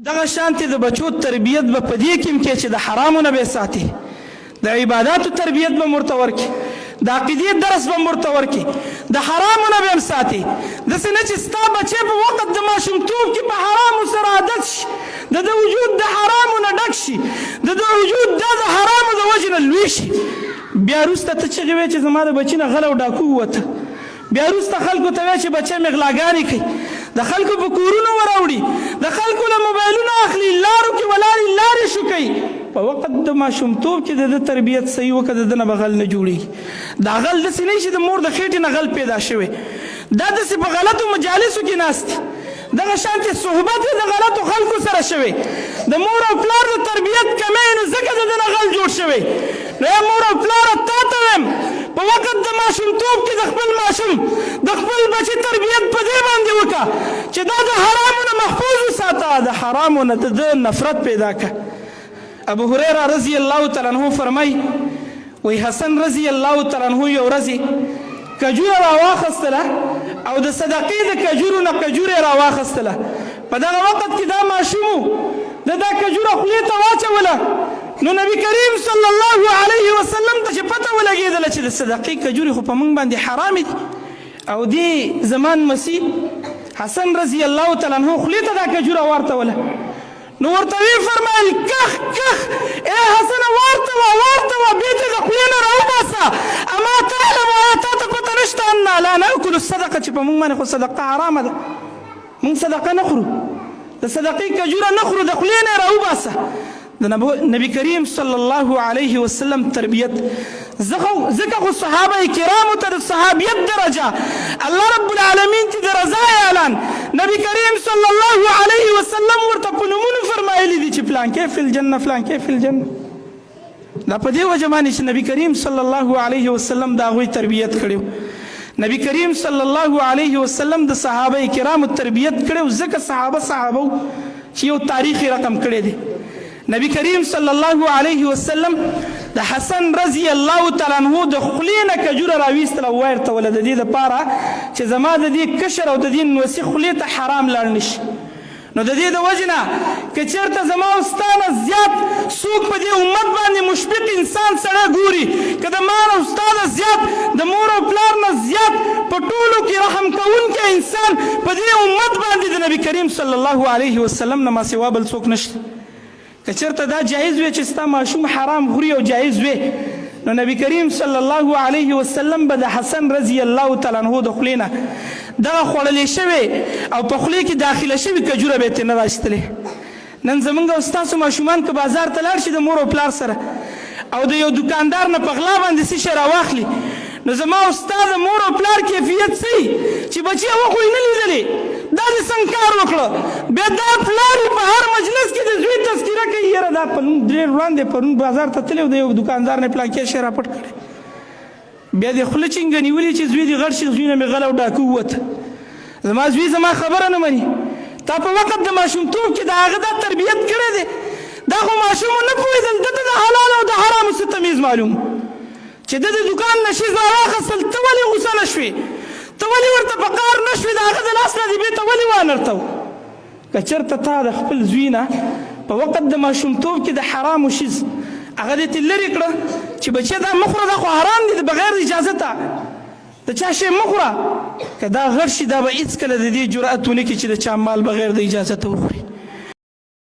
دغه شانتې د بچو تربیت به په دې کې هم کې چې د حرامو نه به ساتي، د عباداتو تربیت به ورته ورکړي، د عقیدې درس به ورته ورکړي، د حرامو نه به هم ساتي. داسې نه چې ستا بچی په وخت د ماشومتوب کې په حرامو سره عادت شي، د ده وجود د حرامو نه ډک شي، د ده وجود دا د حرامو د وجې نه لوی شي، بیا وروسته ته چغې وې چې زما د بچي نه غل او ډاکو ووته. بیا وروسته خلکو ته وایي چې بچی مې غلاګانې کوي، د خلکو په کورونو وراوړي، د خلکو له موبایلونه اخلي، لارو کې ولاړې لارې شوکوي. په وخت د ماشومتوب کې د ده تربیت صحیح وکړه، د ده نه به غل نه جوړېږي. دا غل داسې نه چې د مور د خېټې نه غل پیدا شوی، دا داسې په غلطو مجالسو کې ناست دي، دغه شانتې صحبت یې د غلطو خلکو سره شوی، د مور او پلار د تربیت کمی نو ځکه د ده نه غل جوړ شوی. نو ای مور او پلاره، تا ته وایم، په وخت د ماشومتوب کې د خپل ماشوم، د خپل بچي تربیت په دې باندې وکړه چې دا د حرامو نه محفوظ وساته، د حرامو نه د ده نفرت پیدا کړه. ابو هریره رضی الله تعالی عنه فرمایي، وایي حسن رضی الله تعالی عنه یو ورځ کجوره راواخستله او د صدقې د کجورو نه کجوره یې راواخستله. په دغه وخت کې دا ماشوم و، ده دا کجوره خولې ته واچوله. نو نبی کریم صلی الله علیه وسلم ته چې پته ولګېدله چې د صدقې کجورې خو په موږ باندې حرامې دي، او دې زمان مسیح حسن رضی الله تعالی عنه خولې ته دا کجوره ورتوله، نو ورته ویې فرمایل، کخ کخ، ای حسنه، ورته وه، ورته وه، بیرته د خولې نه راوباسه. اما تعلم، آیا تا ته پته نشته، انا لا ناکل الصدقه، چې په موږ باندې خو صدقه حرامه ده، موږ صدقه نه خورو، د صدقې کجوره نه خورو، د خولې نه یې راوباسه. د نبی کریم صلی الله علیه وسلم تربیت، ځکه خو صحابه کرامو ته د صحابیت درجه الله رب العالمین ته د رضا اعلان نبی کریم صلی الله علیه وسلم ورته په نومونو فرمایلی دي چې فلان کې فی الجنه، فلان کې فی الجنه. دا په دې وجه باندې چې نبی کریم صلی الله علیه وسلم د هغوی تربیت کړی، نبی کریم صلی الله علیه وسلم د صحابه کرامو تربیت کړو، ځکه صحابه صحابه چې یو تاریخي رقم کړی دی. نبی کریم صلی الله علیه وسلم د حسن رضی الله تعالی عنہ د خولې نه کجوره راویستله او ورته د دې لپاره چې زما د دې کشر او د دې نوسي خولې ته حرام لاړ نشي. نو د دې د وجې نه که چېرته زما او ستا نه زیات څوک په دې امت باندې مشفق انسان سړی ګوري، که د ما او ستا نه زیات، د مور او پلار نه زیات په ټولو کې رحم کوونکی انسان په دې امت باندې د نبی کریم صلی الله علیه وسلم نه ما سوا بل څوک نشته. که چېرته دا جایز وي چې ستا ماشوم حرام خوري او جایز وي، نو نبی کریم صلی الله علیه وسلم به د حسن رضی الله تعالی عنہ د خولې نه دغه خوړلې شوې او په خولې کې داخله شوې کجوره به ترې نه راایستلې. نن زمونږ او ستاسو ماشومان که بازار ته لاړ شي د مور او پلار سره او د یو دکاندار نه په غلا باندې څه شی راواخلي، نو زما او ستا د مور او پلار کیفیت څه وي چې بچیه وخو یې نه لیدلې، دا دې څنګه کار وکړو؟ بیا دا پلار یې په هر مجلس کې د زوی تذکره کوي، یاره دا پرون ډېر وړاندې پرون بازار ته تللی او د یو دکاندار نه یې پلانکی شی راپټ کړی. بیا دې خوله چینګه نیولې چې زوی دې غټ شي، زوی نه مې غل او ډاکو ووته، زما زوی زما خبره نه مني. تا په وخت د ماشومتوب کې د هغه دا تربیت کړی دی. دا خو ماشوم نه پوهېدل، ده ته د حلال او د حرامو څه تمیز معلوم چې ده د دکان نه شیز راواخیستل، ته ولې غوسه نه شوې؟ ته ولې ورته په قار نه شوې؟ د هغه د لاس نه دې بېرته ولې وانرتو؟ که چېرته تا د خپل زوی نه په وخت د ماشومتوب کې د حرامو شیز هغه دې ترې لرې کړه چې بچیه دا مه خوره، دا خو حرام دي، بغیر د اجازته د چا شی مه خوره، که دا غټ شي دا به هېڅکله د دې جرأت ونه کړي چې د چا مال بغیر د اجازته وخوري.